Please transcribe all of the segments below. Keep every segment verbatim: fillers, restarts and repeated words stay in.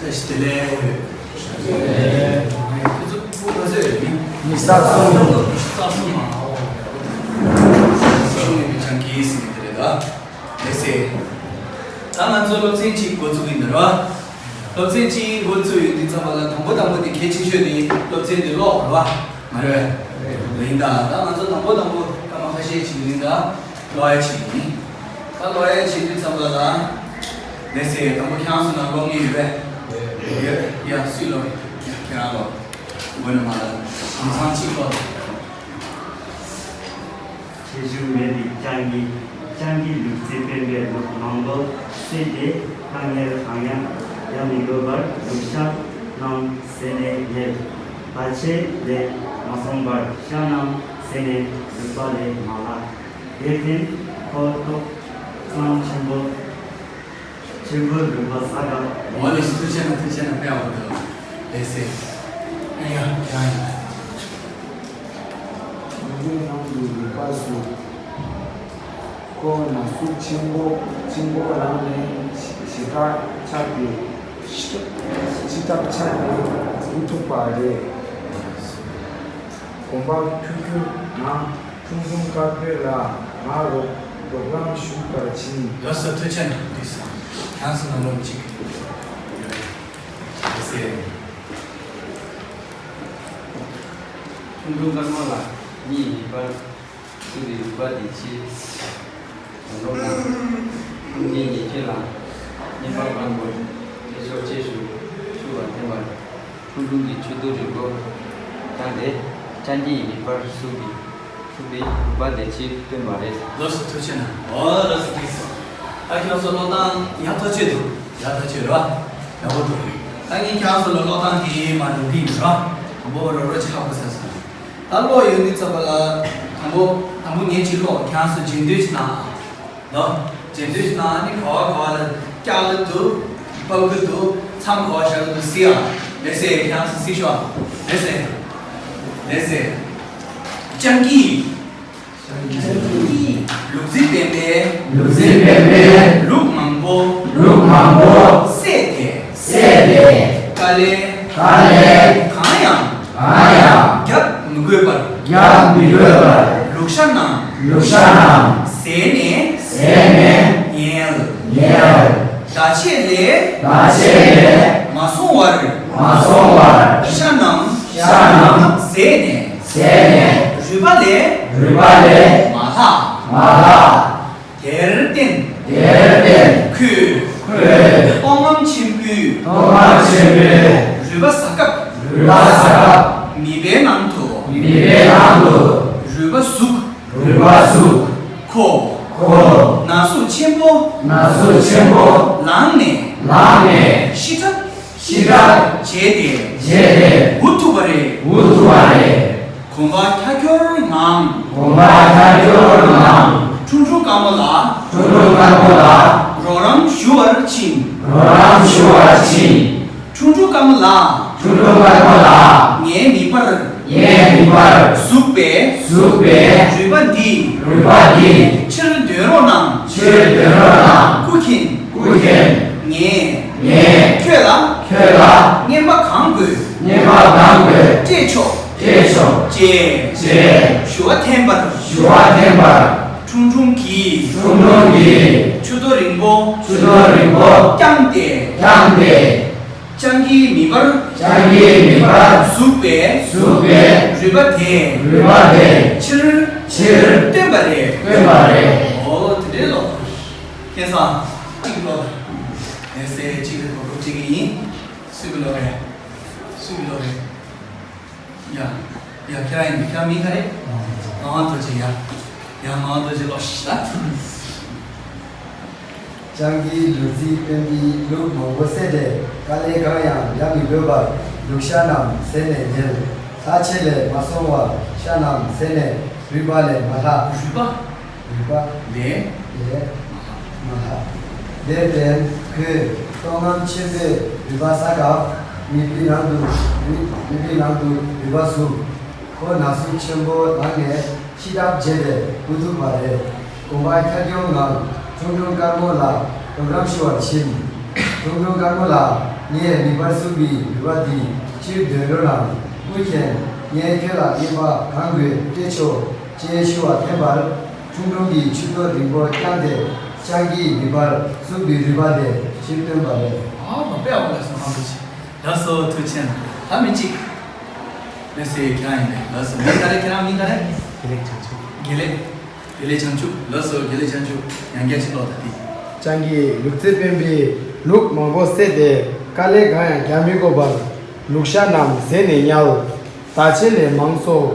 བཀྲ་ཤིས་བདེ་ལེགས། ཁྱོད་ཚོ་ཕྲུ་གུ་ག་ཚོད་ཡོད་མིན། ཉི་ཤུ་རྩ་གསུམ། ཉི་ཤུ་རྩ་གསུམ་མ། ཨོ། ཤུགས་ནས་མི་འཆང་གིས་ཟིན་གྱི་རེད་ད། ལགས་སེ། ད་ང་ཚོ་སློབ་ཚན་གཅིག་འགོ་ཚུགས་ཀྱི་ཡིན་ར། སློབ་ཚན་གཅིག་འགོ་ཚུགས་ཡོང་དུས་ཙམ་པ་ལ་དང་པོ་དང་པོ་དེ་གལ་ཆེ་ཤོས་དེ་སློབ་ཚན་དེ་ཀློག་ར། མ་རེད་པས། ཡིན་ད། ད་ང་ཚོ་དང་པོ་དང་པོ་སྐར་མ་ཁ་ཤས་ཅིག་ཡིན་ད། ཀློག་ཡ་བྱེད་ཀྱི་ཡིན། ད་ཀློག་ཡ་བྱེད་དུས་ཙམ་པ་ལ། ལགས་སེ། དང་པོ་ཁྱེད་རང་ཚོ་ནང་ཀློག་མཁན་ཡོད་པས། ཡོད། ཡ། སུས་ཀློག་ཡ། ཁྱེད་རང་ཀློག་མགོ་ནས་མར་ལ། དེང་སང་གཅིག་ཀློག་དང་། ཆེ་ཆུང་མེད་པའི་སྤྱང་ཀི། སྤྱང་ཀིའི་ལུག་རྫི་སྤེན་པས་ལུག་མང་པོ་བསད་དེ། དཀའ་ངལ་གང་ཡང་ཡང་མི་དགོས་པར་ལུག་ཤ་རྣམས་ཟས་ནས་ཉལ། ད་ཆ་ལས་མ་སོང་བར་ཤ་རྣམས་ཟས་ནས་རུས་པ་ལས་མ་ལྷག། དེར་བརྟེན་ཁོ་ཏོག་ཙམ་ཆེན་པོ། ཆེན་པོ་རུས་པ་ཟ་དགའ། འོ་ལགས་སོ། ཐུགས་རྗེ་ཆེ་གནང་། ཐུགས་རྗེ་ཆེ་གནང་། དཔེ་ཡག་པོ་འདུག་ལགས་སེ། ཨ་ཡ། ཁྱེད་རང་ཡིན། ལུག་རྫིའི་ནང་དུ་རུས་པ་ཟུག་ཁོ་ན་ཟུག་ཆེན་པོ་ཆེན་པོ་ལངས་ནས་ཞེ་དྲག་ཆགས་ཏེ། ཞེ་དྲག་ཆགས་ཏེ་འུ་ཐུག་པ་རེད། གོམ་པ་ཁྱུར་ཁྱུར་ངང་ཁྲུང་ཁྲུང་དཀར་པོ་ལ་ང་རོགས་རོགས་རམ་ཞུ་བར་ཕྱིན། ལགས་སོ། ཐུགས་རྗེ་ཆེ་གནང་། ལགས་སོ། ཁྱེད་རང་ཚོ་ནང་ལོགས་གཅིག་ལགས་སེ། ཁྲུང་ཁྲུང་དཀར་མོ་ལ་གཉིད་མེད་པར་སུ་རེད། རུས་པ་དེ་ཕྱིར་དོན་གྲུབ་དང་ཁྲུང་ཁྲུང་གཉིས་ཀྱིས་ཁྱོད་ལ་གཉེན་པ་མང་པོ་སྤྲད་ཆོག་ཅེས་ཞུ་ཞུ་བར་བརྟེན་པར། ཁྲུང་ཁྲུང་གིས་མཆུ་ཏོ་རིང་པོ་བཏང་སྟེ་སྤྱང་ཀིའི་རུས་པར་ཟུག་པའི་ཟུག་པའི་རུས་པ་དེ་ཕྱིར་བཏོན་པ་རེད། ལགས་སོ། ཐུགས་རྗེ་ཆེ་གནང་། འོ་ལགས་སོ། ཐུགས་རྗེ་ཆེ། ད་ཁྱོད་ཚོ་ཀློག་སྟངས་ཡག་ཐག་ཆོད་འདུག་ཡག་ཐག་ཆོད་རེད་པ། ཡག་པོ་འདུག་ད་ངས་ཁྱེད་ཚོ་ལ་ཀློག་སྟངས་དེ་མར་འགྲོ་གི་ཡིན་ར། དང་པོ་རོ་རོ་ཆགས་པ་ཟ་ས། ད་ཀློག་ཡོང་དུས་ཙམ་པ་ལ། དང་པོ་དང་པོ་ངས་གཅིག་ཀློག་ཁྱེད་ཚོ་རྗེས་ཟློས་ཅིག་གནང་། ལོ། རྗེས་ཟློས་ཅིག་གནང་། ཨ་ནི་ག་བ་ག་བ་ལ་སྐྱག་ལ་འདུག་ཕབ་གི་འདུག་མཚམས་ག་བ་བཞག་གི་འདུག་ཟེར་ཡ། ལགས་སེ། ཁྱེད་ཚོ་གཟིགས་ཤོག་ལགས་སེ། ལགས་སེ། སྤྱང་ཀི། ལུག་རྫི་སྤེན་པས། ལུག་རྫི་སྤེན་པས། ལུག་མང་པོ། ལུག་མང་པོ། བསད་དེ། བསད་དེ། དཀའ་ལས། དཀའ་ལས། གང་ཡང་། གང་ཡང་། བརྒྱབ་མི་དགོས་པར། བརྒྱབ་མི་དགོས་པར། ལུག་ཤ་རྣམས། ལུག་ཤ་རྣམས། ཟས་ནས། ཟས་ནས། ཉལ། ཉལ། ཟླ་ཕྱེད་ལས། ཟླ་ཕྱེད་ལས། མ་སོང་བར། མ་སོང་བར། ཤ་རྣམས། ཤ་རྣམས། ཟས་ནས། ཟས་ནས། རུས་པ་ལས། རུས་པ་ལས། མ་ལྷག་མ་ལྷག་དེར་བརྟེན། དེར་བརྟེན། ཁོས། ཁོས། ལྟོགས་རྔམ་ཆེན་པོས། ལྟོགས་རྔམ་ཆེན་པོས། རུས་པ་ཟ་སྐབས། རུས་པ་ཟ་སྐབས། མིད་པའི་ནང་དུ། མིད་པའི་ནང་དུ། རུས་པ་ཟུག་རུས་པ་ཟུག་ཁོ། ཁོ། ན་ཟུག་ཆེན་པོ། ན་ཟུག་ཆེན་པོ། ལངས་ནས། ལངས་ནས། ཤི་ཁྲག་ཤི་ཁྲག་བྱས་ཏེ། བྱས་ཏེ། འུ་ཐུག་པ་རེད། འུ་ཐུག་པ་རེད། གོམ་པ་ཁྱ་ཁྱོར་ངང་། གོམ་པ་ཁྱ་ཁྱོར་ངང་། ཁྲུང་ཁྲུང་དཀར་མོ་ལ། ཁྲུང་ཁྲུང་དཀར་མོ་ལ། རོགས་རམ་ཞུ་བར་ཕྱིན། རོགས་རམ་ཞུ་བར་ཕྱིན། ཁྲུང་ཁྲུང་དཀར་མོ་ལགས། ཁྲུང་ཁྲུང་དཀར་མོ་ལགས། ངའི་མིད་པར། ངའི་མིད་པར། ཟུག་པའི། ཟུག་པའི། རུས་པ་འདི། རུས་པ་འདི། ཕྱིར་འདོན་རོགས་གནང་། ཕྱིར་འདོན་རོགས་གནང་། སྐུ་མཁྱེན། སྐུ་མཁྱེན། ངས། ངས། ཁྱོད་ལ། ཁྱོད་ལ། རྔན་པ་གང་དགོས། རྔན་པ་གང་དགོས། སྤྲད་ཆོག་སྤྲད་ཆོག་ཅེས། ཅེས། ཞུ་བ་འཐེན་པར། ཞུ་བ་འཐེན་པར། ཁྲུང་ཁྲུང་གིས། ཁྲུང་ཁྲུང་གིས། མཆུ་ཏོ་རིང་པོ། མཆུ་ཏོ་རིང་པོ། བརྐྱངས་ཏེ། བརྐྱངས་ཏེ། སྤྱང་ཀིའི་མིད་པར། སྤྱང་ཀིའི་མིད་པར། ཟུག་པའི། ཟུག་པའི། རུས་པ་དེ། རུས་པ་དེ། ཕྱིར། ཕྱིར། བཏོན་པ་རེད། བཏོན་པ་རེད། འོ་དེ་འདྲའི་ལོ། ཁེ་སང་གཅིག་ལོ། ལགས་སེ། གཅིག་ལ་གོ་སྐབས་སྤྲད་ཀྱི་ཡིན། སུ་གི་ལོ་རེད། སུ་གི་ལོ་རེད། ཡ། ཡ། ཁྱེད་རང་ཡིན། ཁྱེད་རང་མིང་ག་རེད། ངག་དབང་རྡོ་རྗེ། ཡ། ཡ། ངག་དབང་རྡོ་རྗེ་ལོ་ཤི་ད། སྤྱང་ཀིའི་ལུག་རྫི་སྤེན་པས་ལུག་མང་པོ་བསད་དེ། དཀའ་ལས་གང་ཡང་ཡང་མི་དགོས་པར་ལུག་ཤ་རྣམས་ཟས་ནས་ཉལ། ཟླ་ཕྱེད་ལས་མ་སོང་བར་ཤ་རྣམས་ཟས་ནས་རུས་པ་ལས་མ་ལྷག་རུས་པ། རུས་པ། ལས། ལས། མ་ལྷག་དེར་བརྟེན་ཁོས་ལྟོགས་རྔམ་ཆེན་པོས་རུས་པ་ཟ་སྐབས། མིད་པའི་ནང་དུ། མིད། མིད་པའི་ནང་དུ་རུས་པ་ཟུག་ཁོ་ན་ཟུག་ཆེན་པོ་ལངས་ནས་ཤི་ཁྲག་བྱས་ཏེ་འུ་ཐུག་པ་རེད། གོམ་པ་ཁྱ་ཁྱོར་ངང་ཁྲུང་ཁྲུང་དཀར་མོ་ལ་རོགས་རམ་ཞུ་བར་ཕྱིན། ཁྲུང་ཁྲུང་དཀར་པོ་ལགས། ངས་མིད་པར་ཟུག་པའི་རུས་པ་འདི་ཕྱིར་འདོན་རོགས་གནང་། ཨུ་ཁྱེད། ངས་ཁྱོད་ལ་རྔན་པ་གང་དགོས་སྤྲད་ཆོག་ཅེས་ཞུ་བར་ཕན་པར། ཁྲུང་ཁྲུང་གིས་མཆུ་ཏོ་རིང་པོ་བརྐྱངས་ཏེ་སྤྱང་ཀིའི་མིད་པར་ཟུག་པའི་རུས་པ་དེ་ཕྱིར་བཏོན་པ་རེད། ཨ་མ་དཔེ་ཡག་པོ་ལབ་སོང་། ཨ་མ་ལགས་སོ། ཐུགས་རྗེ་ཆེ། ད་མི་གཅིག་ལགས་སེ་ཁྱེད་རང་ཡིན་པས། ལགས་སོ། མིང་ག་རེ། ཁྱེད་རང་མིང་ག་རེ། དགེ་ལེགས་བྱང་ཆུབ། དགེ་ལེགས། དགེ་ལེགས་བྱང་ཆུབ། ལགས་སོ། དགེ་ལེགས་བྱང་ཆུབ། ཡང་བསྐྱར་ཅིག་ཀློག་དང་དེ། སྤྱང་ཀིས་ལུག་རྫི་སྤེན་པའི་ལུག་མང་པོ་བསད་དེ་དཀའ་ལས་གང་ཡང་རྒྱག་མི་དགོས་པར་ལུག་ཤ་རྣམས་བཟས་ནས་ཉལ། ད་ཆ་ལས་མང་སོང་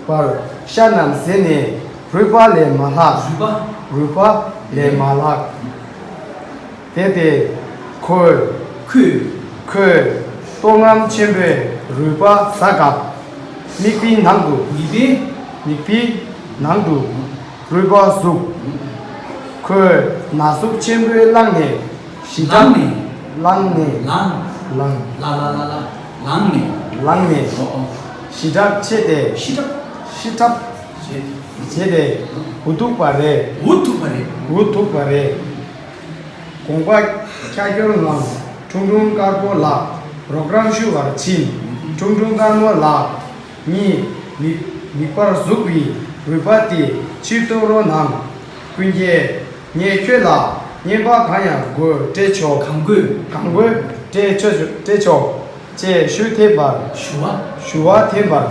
བར་ཤ་རྣམས་བཟས་ནས་རུས་པ་ལས་མ་ལྷག་རུས་པ། རུས་པ་ལས་མ་ལྷག་དེ་སྟེ། ཁོས། ཁོས། ཁོས་ལྟོགས་རྔམ་ཆེན་པོས་རུས་པ་ཟ་སྐབས། མིད་པའི་ནང་དུ། མིད་པའི། མིད་པའི་ནང་དུ་རུས་པ་ཟུག་ཁོས་ན་ཟུག་ཆེན་པོས་བླངས་ནས་ཞི་དྲག་བླངས་ནས། བླངས་ནས། ལངས། ལངས། ལ་ལ་ལ་ལ། ལངས་ནས། ལངས་ནས། ཨོ་ཨོ། ཞི་དྲག་བྱས་ཏེ། ཞི་དྲག་ཞི་དྲག་བྱས། བྱས་ཏེ་འུ་ཐུག་པ་རེད། འུ་ཐུག་པ་རེད། འུ་ཐུག་པ་རེད། དགོངས་པ་ཁྱབ་སྐྱོར་ངང་ཁྲུང་ཁྲུང་དཀར་པོ་ལགས་རོགས་རམ་ཞུ་བར་ཕྱིན། ཁྲུང་ཁྲུང་དཀར་མོ་ལགས། ངའི་མིད་མིད་པར་ཟུག་པའི་རུས་པ་དེ་ཕྱིར་བཏོན་རོགས་གནང་། ཀུན་མཁྱེན། ངས་ཁྱོད་ལ་རྔན་པ་གང་ཡང་དགོས་སྤྲད་ཆོག་གང་དགོས། གང་དགོས་སྤྲད་ཆོག་སྤྲད་ཆོག་ཅེས་ཞུ་འཐེན་པར། ཞུ་བ། ཞུ་བ་འཐེན་པར།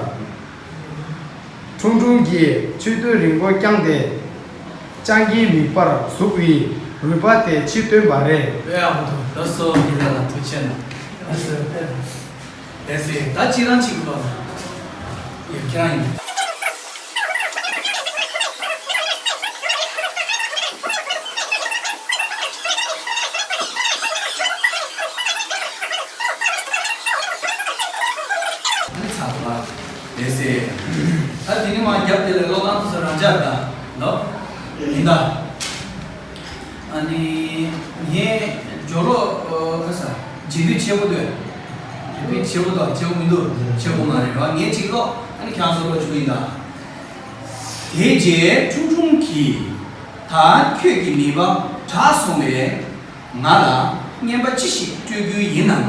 ཁྲུང་ཁྲུང་གིས་མཆུ་ཏོ་རིང་པོ་བརྐྱངས་ཏེ། སྤྱང་ཀིའི་མིད་པར་ཟུག་པའི་རུས་པ་དེ་ཕྱིར་བཏོན་པ་རེད། དཔེ་ཡག་པོ་འདུག་ལགས་སོ། དགེ་ལགས་ལ་ཐུགས་རྗེ་ཆེ་གནང་། ལགས་སོ། དཔེ་ལགས་སེ། ད་གཅིག་རང་གཅིག་ལོ། ཡ་ཁྱེད་རང་ཡིན། ཨ་ནི་ཚར་བ། ལགས་སེ། ད་དེ་ནི་མ་རྒྱབ་དེ་ལ་ཀློག་སྟངས་དེ་ཚོ་རང་འཇགས་དང་ནོ། ཡིན་ད། ཨ་ནི་ངས་ཇོ་རོ་ཁ་ས་རྗེས་ལུས་ཆེ་པོ་འདུག་རྗེས་ལུས་ཆེ་པོ་དང་ཆེ་པོ་མི་འདུག་ཆེ་པོ་མ་རེད་ར། ངས་གཅིག་ཀློག་ཨ་ནི་ཁྱེད་རང་ཚོ་ཀློག་བཅུག་གི་ཡིན་ད། དེའི་རྗེས་ཁྲུང་ཁྲུང་གིས། ད་ཁྱོད་ཀྱི་མིད་པ་དྲག་སོང་བས། ང་ལ་རྔན་པ་ཅི་ཞིག་སྤྲོད་རྒྱུ་ཡིན་ནམ།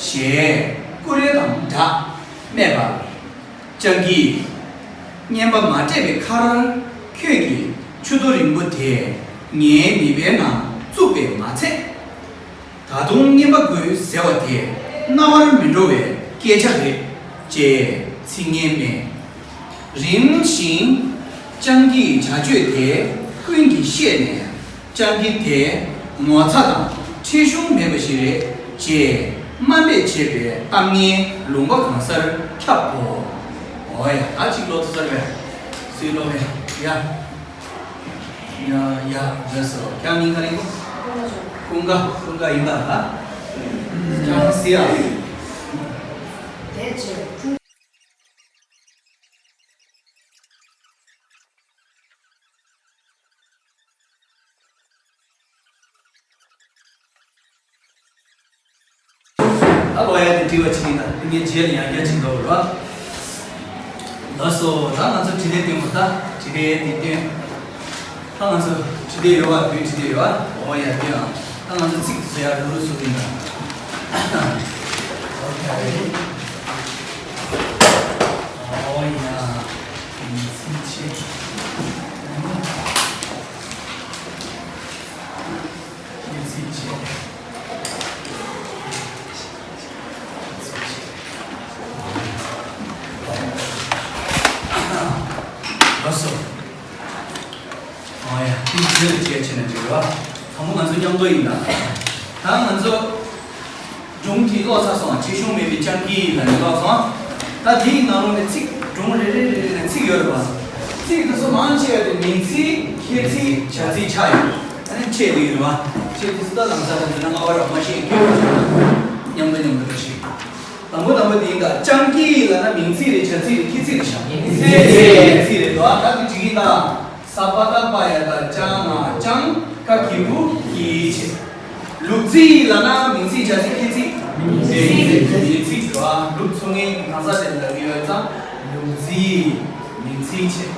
ཞེས་ཀུ་རེ་དང་སྦྲགས་སྨྲས་པར། སྤྱང་ཀིས། རྔན་པ་མ་སྤྲད་པའི་ཁར་ཁྱོད་ཀྱི་མཆུ་ཏོ་རིང་པོ་དེ་ངའི་མིད་པའི་ནང་བཙུགས་པས་མ་ཚད། ད་དུང་རྔན་པ་དགོས་ཟེར་བ་དེ་རྣ་བར་མི་འགྲོ་བའི་སྐད་ཆ་རེད་ཅེས་ཚིག་ངན་སྨྲས། རིམ་བཞིན་སྤྱང་ཀིའི་བྱ་སྤྱོད་དེ་ཀུན་གྱིས་ཤེས་ནས། སྤྱང་ཀི་དེ་ངོ་ཚ་དང་ཁྲེལ་གཞུང་མེད་པ་ཞིག་རེད་ཅེས་དམའ་འབེབས་བྱེད་པའི་གཏམ་ངན་ལུང་པ་གང་སར་ཁྱབ་གོ། འོ་ཡ། ད་གཅིག་ཀློག་ཚར་བས། སུས་ཀློག་བས། ཡ། ཡ་ཡ། ལགས་སོ། ཁྱེད་རང་མིང་ག་རེ་ཡིན། ཀུན་དགའ། ཀུན་དགའ་ཡིན་ད་ལ། ཁྱེད་རང་སི་ཡ། ད་ལོ་ཡ་དེ་དྲི་བ་ཅིག་ཡིན་ད། དེ་ངས་རྗེས་ལ་ཡང་བསྐྱར་ཅིག་འདོགས་རོགས། ལགས་སོ། ད་ང་ཚོ་དྲི་ལན་སྟོན་པ། ད་དྲི་ལན་དེ་སྟོན། ད་ང་ཚོ་དྲི་ལན་ཡོད་པ། བོད་དྲི་ལན་ཡོད་པ། འོ་ཡ། དེ་ཡང་ད་ང་ཚོ་ཚིག་བཟོ་ཡ་རུ་རུ་བཟོ་གི་ཡིན་ད། ཨོ་ཁེ། འོ་ཡ། ཚིག་ཆེ། ཚིག་ཆེ། ལགས་སོ། ཨ་ཡ། དེ་ཆེ་ལ་ཆེ་ཆེ་ན་ཆེ་རེད་བ། དང་པོ་ང་ཚོ་མཉམ་དུ་ཡིན་ད། ད་ང་ཚོ་སྒྲུང་དེ་ཀློག་ཚར་སོང་། ཁྲེལ་གཞུང་མེད་པའི་སྤྱང་ཀི་ལབ་ནས་ཀློག་སོང་། ད་དེའི་ནང་ལོགས་ནས་ཚིག་སྒྲུང་རེ་རེ་རེ་རེ་ནས་ཚིག་ཡོད་རེད་བ། ཚིག་དེ་ཚོ་མང་ཆེ་བ་དེ་མིང་ཚིག་ཁྱད་ཚིག་བྱ་ཚིག་ཆགས་ཡོད། ཨ་ནི་ཆེད་དུ་ཡོད་རེད་བ། ཆེད་དུ་སུ་ད་ལམ་སང་ད་འཛིན་གྲྭ་ལྔ་པ་རང་མ་ཤེས་ཀྱི་མཉམ་དུ་མཉམ་དུ་འགྲོ་ཤེས། དང་པོ་དང་པོ་དེ་ཡིན་ད། སྤྱང་ཀི་ལབ་ན་མིང་ཚིག་རེད། བྱ་ཚིག་རེད། ཁྱད་ཚིག་རེད་ཤག་མིང་ཚིག་རེད། མིང་ཚིག་རེད་དོ། ད་དེ་འགྲིག་གི་ད། ས་པ་ད་པ་ཡ་ད་སྤྱང་ང་སྤྱང་། ཀ་གི་གུ་ཀི་བྱས། ལུག་རྫི་ལབ་ན་མིང་ཚིག་བྱ་ཚིག་ཁྱད་ཚིག་མིང་ཚིག་མིང་ཚིག་རེད་བ། ལུག་འཚོ་མཁན་གང་ཟག་དེ་ལ་ལབ་ཀྱི་ཡོད་ཙང་ལུག་རྫི་མིང་ཚིག་བྱས།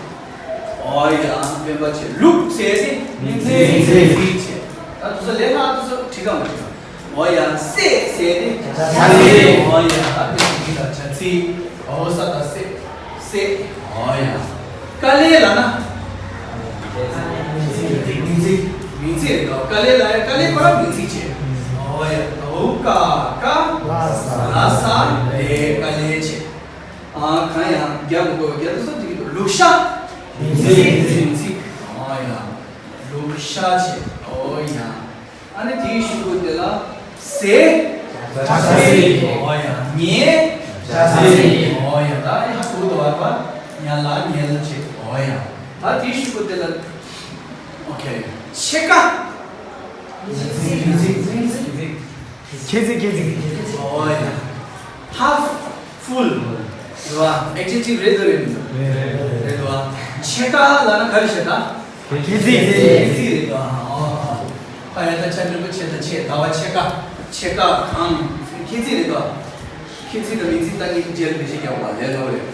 ཨོ་ཡ། སྤེན་པ་བྱས། ལུག་ཟེར་ཏེ་མིང་ཚིག་མིང་ཚིག་བྱས། ད་དུ་ས་ལས་ལྷག་དུ་ས་ཁྲི་ཀ་མ་ཁྲི་ཀ་འོ་ཡ། སྲས་ཟེར་ཏེ། བྱ་ཚིག་འོ་ཡ། ད་དེ་ཞིག་ལ་བྱ་ཚིག་འོ་ས་ད་སྲས། སྲས། འོ་ཡ། དཀའ་ལས་ལབ་ན། མིང་ཚིག་མིང་ཚིག་མིང་ཚིག་རེད་དོ། དཀའ་ལས་ལབ་ཡ། དཀའ་ལས་ཁོ་རང་མིང་ཚིག་བྱས། འོ་ཡ། འོ་ཀ་ཀ་ལ་ས་ལས། དཀའ་ལས་བྱས། ཨ། གང་ཡང་རྒྱག་མི་དགོས། རྒྱག་ཏུ་སོགས་ཀྱི་ལུག་ཤ། མིང་ཚིག་མིང་ཚིག་འོ་ཡ། ལུག་ཤ་བྱས། འོ་ཡ། ཨ་ནི་དེའི་གཞུག་གུ་དེ་ལ་ཟས། བྱ་ཚིག་འོ་ཡ། ཉལ། བྱ་ཚིག་འོ་ཡ། ད་ཡ་གུ་དོ་བར་པ་ཉ་ལ་ཉལ་བྱས། འོ་ཡ། ད་དེའི་གཞུག་གུ་དེ་ལ། ཨོ་ཁེ། ཕྱེད་ཀ། ཁྱད་ཚིག་ཁྱད་ཚིག་འོ་ཡ། half full རེད་བ། adjective རེད་དོ་རེད་མི་འདུག་རེད་བ། ཕྱེད་ཀ་ལབ་ན་ག་རེ་བྱེད་ད། ཁྱད་ཚིག་ཁྱད་ཚིག་རེད་བ། ཨོ། ཨ་ཡ། ད་ཆ་འགྲེང་བུ་ཆེ་ད་ཆེ། ཟླ་བ་ཕྱེད་ཀ་ཕྱེད་ཀ་གང་། ཁྱད་ཚིག་རེད་བ། ཁྱད་ཚིག་དང་མིང་ཚིག་ད་གཉིས་ཀྱི་རྗེས་ལ་འགྲེལ་བཤད་རྒྱག་པ་ལས་སླ་པོ་རེད།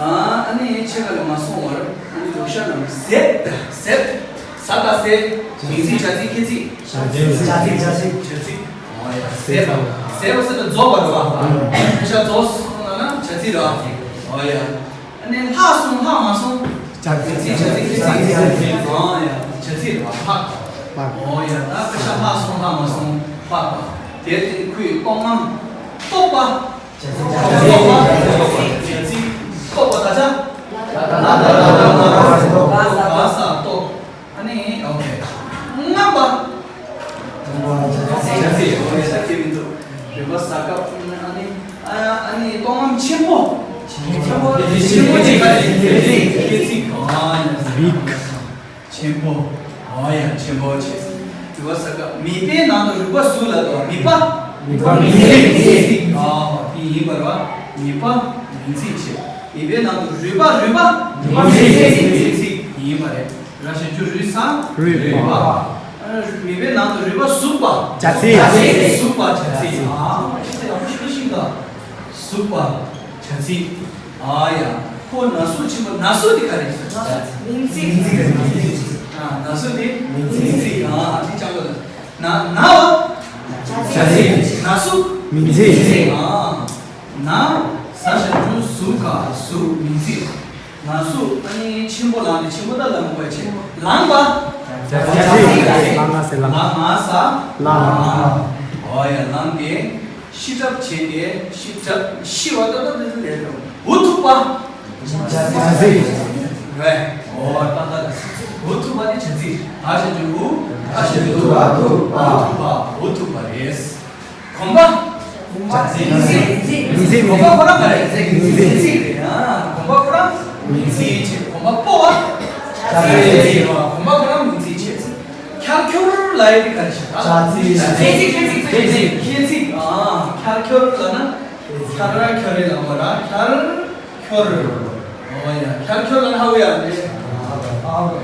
ཨ་ནི་ཕྱེད་ཀ་ལ་མ་སོང་བར། ཨ་ནི་ལུག་ཤ་རྣམས་ཟས། ཟས། ཟ་དང་ཟས། མིང་ཚིག་བྱ་ཚིག་ཁྱད་ཚིག་བྱ་ཚིག་བྱ་ཚིག་བྱ་ཚིག་བྱ་ཚིག་འོ་ཡ། ཟས་པ། ཟས་པ་ཟེར་ན་རྫོགས་པ་རེད་བ། ལུག་ཤ་རྫོགས་སོང་ན་བྱ་ཚིག་རེད་བ། འོ་ཡ། ཨ་ནི་ལྷག་སོང་ལྷག་མ་སོང་། བྱ་ཚིག་བྱ་ཚིག་བྱ་ཚིག་བྱ་ཚིག་འོ་ཡ། བྱ་ཚིག་རེད་བ། ལྷག་འོ་ཡ། ད་ལུག་ཤ་ལྷག་སོང་ལྷག་མ་སོང་ལྷག་པ། དེར་བརྟེན་ཁོས་ལྟོགས་ངམ། ལྟོགས་པ། ལྟོགས་པ། ལྟོགས་པ། ལྟོགས་པ་ད་ཆ། ལ་ལ་ལ་ལ་ལ་ལ་ལ་ས་ལྟོགས། ཨ་ནི་ཨོ་ཁེ། རྔམ་པ། རྔམ་པ། ཨོ་ཡ། ད་ཁྱེད་མི་འདུག་རུས་པ་ཟ་སྐབས་ཨ་ནི། ཨ་ཨ་ནི་ལྟོགས་རྔམ་ཆེན་པོ། ཆེན་པོ། ཆེན་པོ་ཅིག་ག་རེ། ཁྱད་ཚིག་ཨ་ཡ། ཆེན་པོ། འོ་ཡ། ཆེན་པོ་བྱས། རུས་པ་ཟ་སྐབས། མིད་པའི་ནང་དུ་རུས་པ་ཟུག་ལབ་དོ། མིད་པ། མིད་པ་མིང་ཚིག་མིང་ཚིག་ཨ་དེ་ཡིན་པ་རེད་བ། མིད་པ་མིང་ཚིག་བྱས། མིད་པའི་ནང་དུ་རུས་པ། རུས་པ་མིང་ཚིག་མིང་ཚིག་ཡིན་པ་རེད། ར་ཞབས་ཀྱུ་རུས་ས། རུས་པ། རུས་པ། ཨ་མིད་པའི་ནང་དུ་རུས་པ་ཟུག་པ། བྱ་ཚིག་བྱ་ཚིག་ཟུག་པ་བྱ་ཚིག་ཨ་ཁྱེད་ཚོ་ཡག་པོ་ཞིག་ཤེས་ཤིག་ད། ཟུག་པ། བྱ་ཚིག་ཨ་ཡ། ཁོ་ན་ཟུག་ཆེན་པོ། ན་ཟུག་དེ་ག་རེ་རེད། མིང་ཚིག་མིང་ཚིག་ཨ་ན་ཟུག་དེ་མིང་ཚིག་ཨ་དེ་ཅང་གོ་ན། ན་བ། བྱ་ཚིག་ན་ཟུག་མིང་ཚིག་ཨ་ན། ཟ་ཞབས་ཀྱུ་ཟུ་ག་ཟུག་མིང་ཚིག་ན་ཟུག་ཨ་ནི་ཆེན་པོ་ལ་ནི་ཆེན་པོ་ད་ལ་མོ་བས་ཆེ། ལངས་པ། བྱ་ཚིག་ལ་ང་ཟེར་ལ། ལ་ང་ས། ལ། ཨོ་ཡ། ལངས་ཏེ། ཤི་གྲབས་བྱས་ཏེ། ཤི་གྲབས། ཤི་བ་ད་ལྟ་དེ་ཚོ་ལས་རོ། འུ་ཐུག་པ། བྱ་ཚིག་རེད། འོ་ད་ལྟ་འུ་ཐུག་པ་ནི་བྱ་ཚིག་ཨ་ཞབས་ཀྱུ་འུ། ཨ་ཞབས་ཀྱུ་འུ། འུ་ཐུག་པ། འུ་ཐུག་པ་རེད། གོམ་པ། བྱ་ཚིག་མིང་ཚིག་མིང་ཚིག་གོམ་པ་ཁོ་རང་ག་རེ། མིང་ཚིག་རེད། ཨ་གོམ་པ་ཁོ་རང་མིང་ཚིག་བྱས། གོམ་པ་སྤོ་བ། བྱ་ཚིག་གོམ་པ་ཁོ་རང་མིང་ཚིག་བྱས། འཁྱར་འཁྱོར་ལབ་ཡ་དེ་ག་རེ་བྱ། བྱ་ཚིག་ཁྱད་ཚིག་ཁྱད་ཚིག་ཁྱད་ཚིག་ཨ་འཁྱར་འཁྱོར་ལབ་ན། འཁྱར་འཁྱོར་རེད་ལ་མོ་ར། འཁྱར་འཁྱོར། འོ་ཡ། འཁྱར་འཁྱོར་ལ་ཧ་གོ་ཡ་རེད། འོ་ཡ།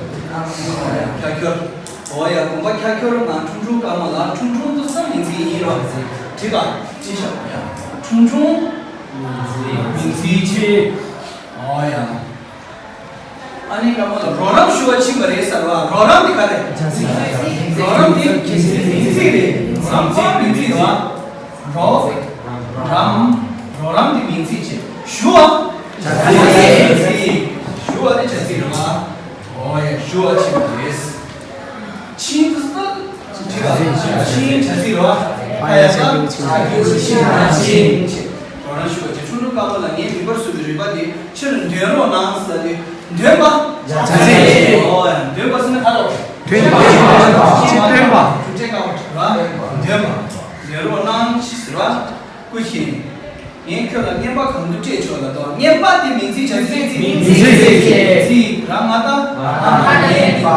འཁྱར་འཁྱོར། འོ་ཡ། གོམ་པ་འཁྱར་འཁྱོར་ངང་ཁྲུང་ཁྲུང་དཀར་མོ་ལ། ཁྲུང་ཁྲུང་དུ་ས་མིང་ཚིག་ཡིན་རོ། བྲིས་པ། བྲིས་ཤག་ཡ། ཁྲུང་ཁྲུང་མིང་ཚིག་བྱས། འོ་ཡ། ཨ་ནི་དཀར་མོ་ལ་རོགས་རམ་ཞུ་བ་ཕྱིན་པ་རེད་ཟེར་བ། རོགས་རམ་དེ་ག་རེ། རོགས་རམ་དེ་མིང་ཚིག་རེད། རོགས་རམ་མིང་ཚིག་རེད་བ། རོགས་རམ། རོགས་རམ་དེ་མིང་ཚིག་བྱས། ཞུ་བ། བྱ་ཚིག་ཞུ་བ་དེ་བྱ་ཚིག་རེད་བ། འོ་ཡ། ཞུ་བ་ཕྱིན་པ་རེད། ཕྱིན་དུ་སྟོན། ཕྱིན་བྱ་ཚིག་རེད་བ། ཨ་ཡ་ས། ཕྱིན་ཕྱིན། རོགས་རམ་ཞུ་བ་བྱས། ཁྲུང་ཁྲུང་དཀར་མོ་ལ་ངའི་མིད་པར་ཟུག་པའི་རུས་པ་དེ་ཕྱིར་འདོན་རོགས་གནང་ཟེར་ཏེ། འདོན་པ། བྱ་ཚིག་ཨོ་ཡ། འདོན་པ་ཟེར་ན་ག་རེ། འདོན་པ། འདོན་པ། འདོན་པ། འདོན་པ། འདོན་རོགས་གནང་ཞེས་ཟེར་བ། སྐུ་མཁྱེན། ངས་ཁྱོད་ལ་རྔན་པ་གང་དུ་སྤྲད་ཆོག་ལབ་དོ། རྔན་པ་དེ་མིང་ཚིག་བྱ་ཚིག་མིང་ཚིག་ཚིག་ར་ང་ད། ང་ད་ངན་པ།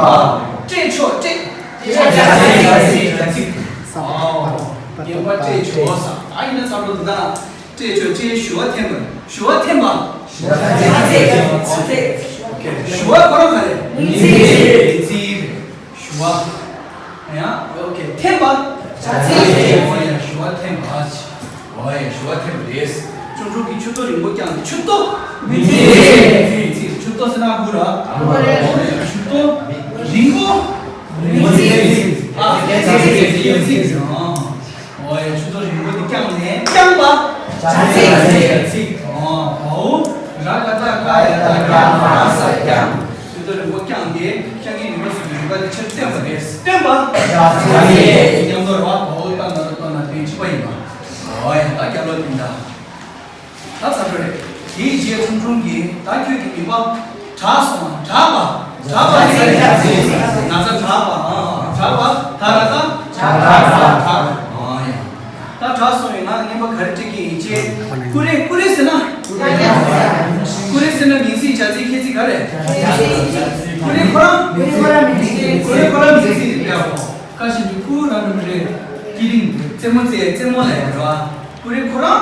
སྤྲད་ཆོག་སྤྲད། བྱ་ཚིག་བྱ་ཚིག་བྱ་ཚིག་ཨོ། རྔན་པ་སྤྲད་ཆོག་ས། ད་ཡིན་ན་ཚ་ལོ་འདི་ད། སྤྲད་ཆོག་ཅེས་ཞུ་བ་འཐེན་པ། ཞུ་བ་འཐེན་པ། ཞུ་བ་འཐེན་པ། ཞུ་བ་ཁོ་རང་ག་རེ། མིང་ཚིག་མིང་ཚིག་རེད། ཞུ་བ། ཡང་ཨོ་ཁེ། འཐེན་པ། བྱ་ཚིག་ཨོ་ཡ། ཞུ་བ་འཐེན་པ། ཨོ་ཡ། ཞུ་བ་འཐེན་པ་རེད། ཁྲུང་ཁྲུང་གིས་མཆུ་ཏོ་རིང་པོ་བརྐྱངས་ཏེ། མཆུ་ཏོ། མིང་ཚིག་མིང་ཚིག་མཆུ་ཏོ་ཟེར་ན་དགུ་ར། ཨོ་ཡ། མཆུ་ཏོ། རིང་པོ། རིང་པོ་ཟེར་ན་མིང་ཚིག་ཨ། མིང་ཚིག་ཨོ། ཨོ་ཡ། ཆུ་ཚོད་རིང་པོ་དེ་བརྐྱངས་ནས་བརྐྱངས་པ། བྱ་ཚིག་བྱ་ཚིག་ཨོ་བའོ། ར་ག་ད་ག་ཡ་ད་རྒྱ་མ་ས་བརྐྱངས། ཆུ་ཚོད་རིང་པོ་བརྐྱངས་ཏེ་བརྐྱང་གིན་ནུས་པ་བཟོས་པའི་རིམ་པ་དེ་ཕྱིར་བསྟན་པ་རེད། བསྟན་པ། བྱ་ཚིག་མཉམ་དུ་ར་བའོ་ད་ན་ད་ཏོ་ན་དོན་གཅིག་པ་ཡིན་པ། ཨོ་ཡ། ད་རྒྱ་ལོ་དེ་འདྲ། ད་ཚར་བ་རེད། དེའི་རྗེས་ཁྲུང་ཁྲུང་གིས་ད་ཁྱོད་ཀྱི་ནུས་པ་དྲག་སོང་། དྲག་པ། དྲག་པ་ཟེར་ཡ་ཟེར། ན་ཚ་དྲག་པ། ཨ། དྲག་པ། ད་ར་ད། དྲག་དྲག་དྲག་དྲག་ཨ་ཡ། ད་དྲག་སོང་བས་ང་རྔན་པ་ག་རེ་སྤྲད་ཀྱི་ཡིན་ཅེས། ཀུ་རེ། ཀུ་རེ་ཟེར་ན། ཀུ་རེ་ཟེར་ན་མིང་ཚིག་བྱ་ཚིག་ཁྱད་ཚིག་ག་རེ། ཀུ་རེ་ཁོ་རང་། ཀུ་རེ་ཁོ་རང་མིང་ཚིག་རེད་པ། ཀ་ཞིག་གི་ཀུ་ར་ནུ་རེ། ཀི་རིང་། རྩེད་མོ་རྩེ། རྩེད་མོ་ལ་ཡང་རེད་པ། ཀུ་རེ་ཁོ་རང་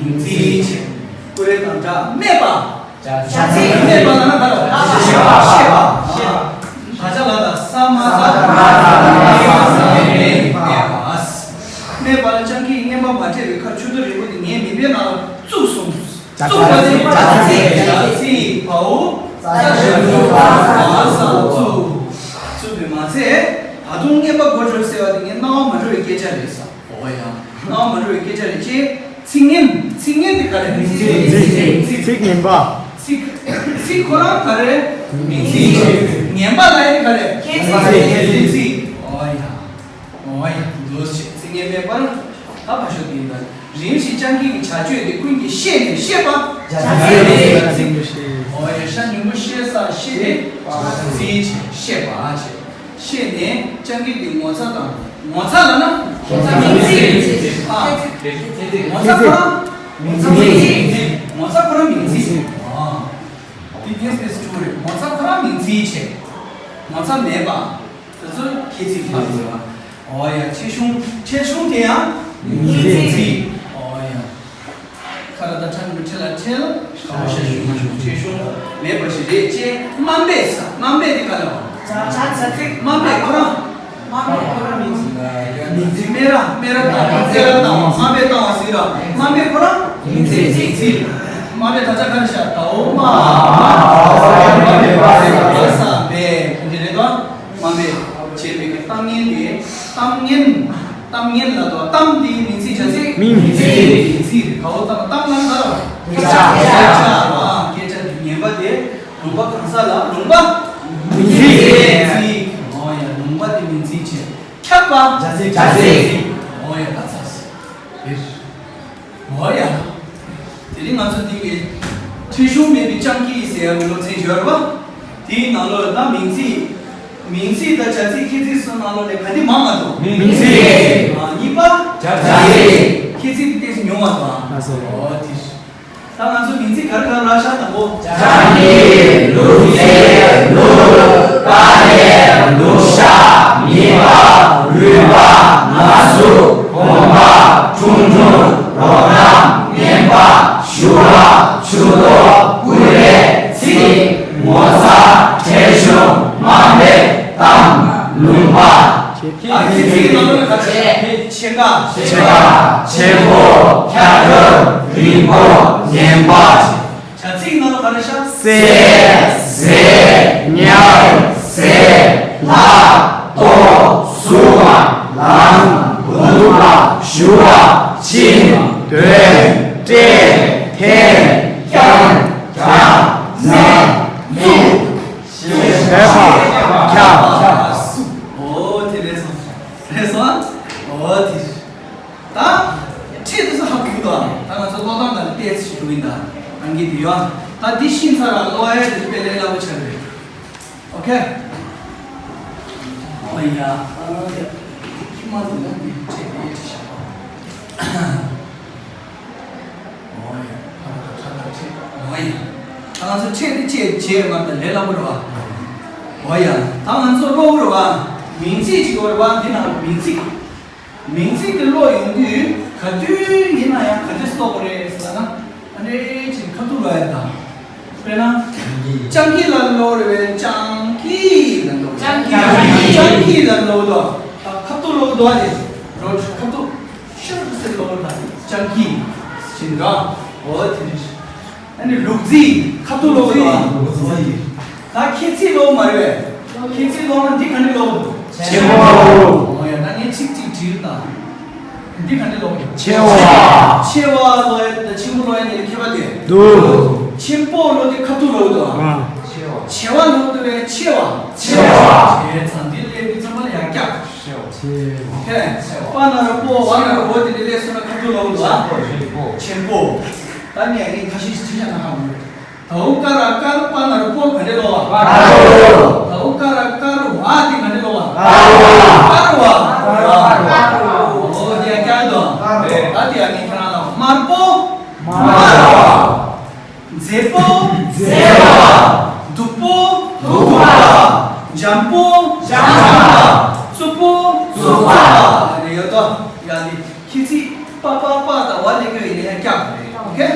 མིང་ཚིག་བྱས། ཀུ་རེ་དང་སྦྲགས་སྨྲས་པ། བྱ་ཚིག་སྨྲས་པ་ལ་ན་ག་རེ། བཤད་པ། བཤད་པ། ད་ཆ་ལ་ད་ས་མ་ས་མ་ས་མ་ས་མ་སྨྲས་པ། སྨྲས་པ་ལ་སྤྱང་ཀིས་རྔན་པ་མ་སྤྲད་པའི་ཁར་ཆུ་ཚོད་རིང་པོ་དེ་ངའི་མིད་པའི་ནང་ལ་བཙུགས་སོང་། བཙུགས་པ་དེ་བྱ་ཚིག་བྱ་ཚིག་བའོ། ས་ཞབས་ཀྱུ་བ་ས་བཙུགས། བཙུགས་པས་མ་ཚད། ད་དུང་རྔན་པ་དགོས་བྱུང་ཟེར་བ་དེ་ངས་སྣང་བ་མ་འགྲོ་བའི་སྐད་ཆ་རེད་ཟེར། ཨོ་ཡ། སྣང་བ་མ་འགྲོ་བའི་སྐད་ཆ་རེད་ཅེས། ཚིག་ངན། ཚིག་ངན་དེ་ག་རེ། མིང་ཚིག་མིང་ཚིག་ཚིག་ངན་པ། ཚིག་ཚིག་ཁོ་རང་ག་རེ། མིང་ཚིག་ངན་པ་ལ་ཡང་ག་རེ། ཁྱད་ཚིག་ཁྱད་ཚིག་ཨོ་ཡ། ཨོ་ཡ། འདུག་བྱས། ཚིག་ངན་སྨྲས་པར། ད་ཕར་ཞོག་དེ་ཡིན་ད། རིམ་བཞིན་སྤྱང་ཀི་གི་བྱ་སྤྱོད་དེ་ཀུན་གྱིས་ཤེས་ནས་བཤད་པ། བྱ་ཚིག་ཨོ་ཡ། ཤ་ཉུང་པོ་བཤད་ས་ཤེས་ནས་བྱ་ཚིག་བཤད་པ་བྱས། ཤེས་ནས་སྤྱང་ཀི་དེ་ངོ་ཚ་དང་། ངོ་ཚ་ལ་ན། ངོ་ཚ་མིང་ཚིག་ཨ། ངོ་ཚ་ཁོ་རང་། ངོ་ཚ་མིང་ཚིག་ངོ་ཚ་ཁོ་རང་མིང་ཚིག་ཨ། དེ་ཏེས་ཏེས་ཆུ་རེད། ངོ་ཚ་ཁོ་རང་མིང་ཚིག་བྱས། ངོ་ཚ་མེད་པ། དེ་ཚོ་ཁྱད་ཚིག་ལ་ཟེར་བ། ཨོ་ཡ། ཁྲེལ་གཞུང་། ཁྲེལ་གཞུང་དེ་ཡང་མིང་ཚིག་ཨོ་ཡ། ཁ་ར་ད་ཁྲ་མི་ཁྲེལ་ལ་ཁྲེལ། ཁ་བ་ཤ་ཞུ་མ་ཞུ། ཁྲེལ་གཞུང་མེད་པ་ཞིག་རེད་ཅེས། དམའ་འབེབས་ས། དམའ་འབེབས་དེ་ག་ལ་བ། དམའ་འབེབས་ཁོ་རང་། དམའ་འབེབས་ཁོ་རང་མིང་ཚིག་མིང་ཚིག་སྨད་ར། སྨད་ར་བཏང་བ། སྨད་ར་བཏང་བ། དམའ་འབེབས་བཏང་བ་ཟེར་ར། དམའ་འབེབས་ཁོ་རང་མིང་ཚིག་མིང་ཚིག་དམའ་འབེབས་ད་ཆ་ག་རེ་ཤ་ད་འོ་མ། དམའ་འབེབས་ས་འབེབས་འདི་རེད་དོ། དམའ་འབེབས་བྱས་པའི་གི་གཏམ་ངན་དེ། གཏམ་ངན། གཏམ་ངན་ལ་དོ། གཏམ་དེའི་མིང་ཚིག་བྱ་ཚིག་མིང་ཚིག་མིང་ཚིག་ག་འོ་གཏམ། གཏམ་ལ་ན་ར། སྐད་ཆ། སྐད་ཆ། སྐད་ཆ་དེ་ངན་པ་དེ། ལུང་པ་གང་ཟག་ལ། ལུང་པ། མིང་ཚིག་མིང་ཚིག་ཨོ་ཡ། ལུང་པ་དེ་མིང་ཚིག་བྱས། འཁྱག་པ། བྱ་ཚིག་བྱ་ཚིག་ཨོ་ཡ། ད་ཚ་སི། ཨོ་ཡ། དེ་རིང་ང་ཚོ་འདི་གའི་ཁྲེལ་གཞུང་མེད་པའི་སྤྱང་ཀི་ཟེར་ཡ་གི་སློབ་ཚན་ཡོད་རེད་པ། དེའི་ནང་ལོགས་ལ་ད་མིང་ཚིག་མིང་ཚིག་དང་བྱ་ཚིག་ཁྱད་ཚིག་སོགས་ནང་ལོགས་ནས་ག་འདི་མང་མ་འདུག་མིང་ཚིག་ཨ། གཉིས་པ། བྱ་ཚིག་ཁྱད་ཚིག་དེ་ཏོག་ཙམ་ཉུང་བ་འདུག་ཨ། ཨ་སོ། ཨོ་དེ། ད་ང་ཚོ་མིང་ཚིག་ག་རེ་ག་རེ་རག་ཤག་དང་པོ། སྤྱང་ཀི། ལུག་རྫི། ལུག་དཀའ་ལས། ལུག་ཤ། མིད་པ། རུས་པ། ན་ཟུག་གོམ་པ། ཁྲུང་ཁྲུང་། རོགས་རམ། རྔན་པ། ཞུ་བ། ཆུ་ཏོག་ཀུ་རེ། ཚིག་ངོ་ཚ། ཁྲེལ་གཞུང་། དམའ་འབེབས། གཏམ། ལུང་པ། ཨ་ཁྱད་ཚིག་ནང་ལོགས་ནས་ག་ཚད། ཕྱེད་ཀ་ཕྱེད་ཀ་ཆེན་པོ། འཁྱག་ཁབ། རིང་པོ། ངན་པ། བྱ་ཚིག་ནང་ལོགས་ག་རེ་ཤག་གསལ། གསལ། ཉར། གསལ། ལྷག་ཏོག་ཟུག་ལམ། འདུག་པ། ཞུ་བ། ཕྱིན། དོན། སྤྲད། འཐེན། བརྐྱང་། བརྐྱངས། མནན། བཙུགས། བྱས་པ། འཁྱག་ཨོ་དེ་རེད་སོང་། རེད་སོང་། ཨོ་དེ། ད་ཁྲིད་དེ་ཚོ་ཧ་གོ་གི་འདུག་ད་ང་ཚོ་ཀློག་སྟངས་དང་ཏོག་ཙམ་ཞིག་འགྲོ་གི་ཡིན། ད་རང་གི་དེ་ཡོད། ད་འདི་ཤེས་ཚར་ར་ཀློག་ཡ་དེ་དཔེ་ལས་སླ་པོ་ཆགས་རེད། ཨོ་ཁེ། ཨོ་ཡ། ཨོ་ཡ། ཁྱི་མ་འདུག་ན་འདི་ཁྲིད་དེ་ཁྲིད་བཞག་ཨོ་ཡ། ཁ་ཁ་ཁ་ཁ་ཁྲིད། ཨོ་ཡ། ད་ང་ཚོ་ཁྲིད་དེ་ཁྲིད་བྱེད་མ་ད་ལས་སླ་པོ་རེད་བ། ཨོ་ཡ། ད་ང་ཚོ་ཀློག་རེད་བ། མིང་ཚིག་ཅིག་ཡོད་རེད་བ། འདི་ནང་མིང་ཚིག་མིང་ཚིག་དེ་ཀློག་ཡོང་དུས་ག་དུས་ཡིན་ན་ཡང་ག་དུས་ཀློག་དགོས་རེད་ཟེར་ན། ཨ་ནེ་ཅིག་ཁ་ཐུག་ལ་ཡ་དང་། དཔེར་ན། སྤྱང་ཀི་ལ་ཀློག་རེད་པས། སྤྱང་ཀི་ལ་ཀློག་སྤྱང་ཀི། སྤྱང་ཀི་ལ་ཀློག་དོ། ཁ་ཐུག་ཀློག་དོ་རེད། རོ་ཁ་ཐུག་ཤར་ཟེར་ཀློག་དང་སྤྱང་ཀི་ཟེར་ར། འོ་དེ་རེད། ཨ་ནི་ལུག་རྫི་ཁ་ཐུག་ཀློག་དོ། ལུག་རྫི། ད་ཁྱད་ཚིག་ཀློག་མ་རེད་པས། ཁྱད་ཚིག་ཀློག་ན་འདི་ག་ནས་ཀློག་དགོས། ཆེན་པོ། འོ་ཡ། ད་ངས་ཚིག་གཅིག་བྲིས་དང་། འདི་ག་འདྲ་ཀློག་ཡོད། ཆེ་བ། ཆེ་བ་ཀློག་ཡ་དང་ཆེན་པོ་ཀློག་ཡ་འདི་ལ་ཁྱད་པར་འདུག་འདུག་ཆེན་པོ་ཀློག་དུས་ཁ་ཐུག་ཀློག་འདུག་ཨ། ཆེ་བ་ཀློག་དུས་ཆེ་བ། ཆེ་བ། བྱས་ཙང་འདི་ཀློག་དུས་ཚང་མ་ལ་ཡར་བཀྱག་ཆེ་བ། ཆེ་བ། ཁྱེད། པ་ན་རོ་པོ། བ་ན་རོ་བོ། དེ་འདྲ་ཀློག་སོང་ན་ཁ་ཐུག་ཀློག་འདུག་ཨ། ཆེན་པོ། ཆེན་པོ། ད་ངས་ངས་ཁ་ཤས་ཤིག་བྲིས་བཞག་ན་ཧ་གོ་མི་འདུག་ད་འུ་ཀ་ར་ཀར། པ་ན་རོ་པོ། ག་འདྲ་ཀློག་པ། ཀར་བ། ད་འུ་ཀ་ར་ཀར། བ་དེ་ག་འདྲ་ཀློག་པ། ཀར་བ། ཀར་བ། ཀར་བ། འོ་དེ་ཡང་བཀྱག་འདུག་ད་དེ་ཡང་ངས་ཁྱེད་རང་ལ། དམར་པོ། དམར་བ། མཛེས་པོ། མཛེས་པ། སྡུག་པོ། སྡུག་པ། འཇམ་པོ། འཇམ་པ། རྩུབ་པོ། རྩུབ་པ། རེད་ཡོད་དོ། ཡ་ནི་ཁྱེད་ཚིག་པ་པ་པ་དང་བ་ལེན་གྱི་ཡོད་ཡིན་ན་ཡང་བཀྱག་རེད། ཨོ་ཁེ།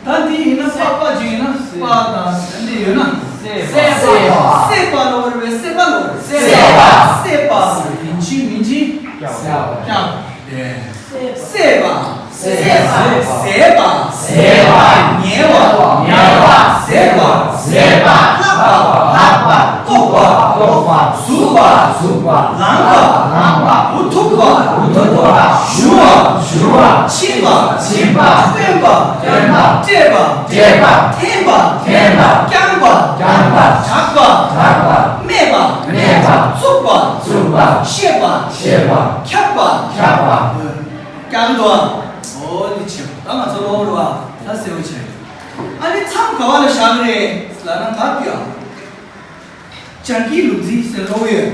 ད་འདི་ཡིན་ན་པ་པ་ཅིག་ཡིན་ན་པ་དང་འདི་ཡོད་ན། སྲེད་པ། སྲེད་པ་ལ་བར་བའི་སྲེད་པ་ལ་བར། སྲེད་པ། སྲེད་པ། མིང་གཞི་མིང་གཞི། བཀྱག་སྲེད་པ། སྲེད་པ། ཟད་པ། ཟད་པ། ཉེ་བ། ཉེ་བ། ཟད་པ། ཟད་པ། ལྷག་པ། ལྷག་པ། ལྐོག་པ། ལྐོག་པ། ཟུག་པ། ཟུག་པ། ལངས་པ། ལངས་པ། འུ་ཐུག་པ། འུ་ཐུག་པ། ཞུ་བ། ཞུ་བ། ཕྱིན་པ། ཕྱིན་པ། སྟོན་པ། སྟོན་པ། སྤྲད་པ། སྤྲད་པ། འཐེན་པ། འཐེན་པ། བརྐྱངས་པ། བརྐྱངས་པ། དྲག་པ། དྲག་པ། སྨད་པ། སྨད་པ། བཙུགས་པ། བཙུགས་པ། བཤད་པ། བཤད་པ། ཁྱབ་པ། ཁྱབ་པ། བརྐྱངས་འདུག་ཨ། འོ་འདི་བྱས། ད་ང་ཚོ་ཀློག་རོགས་ཨ། ད་གསལ་པོ་བྱས། ཨ་ནི་མཚམས་ག་བ་ལ་བཞག་གི་རེད་ལབ་ན་ག་དུས་ཨ། སྤྱང་ཀིའི་ལུག་རྫི་ཟེར་ཀློག་ཡོད།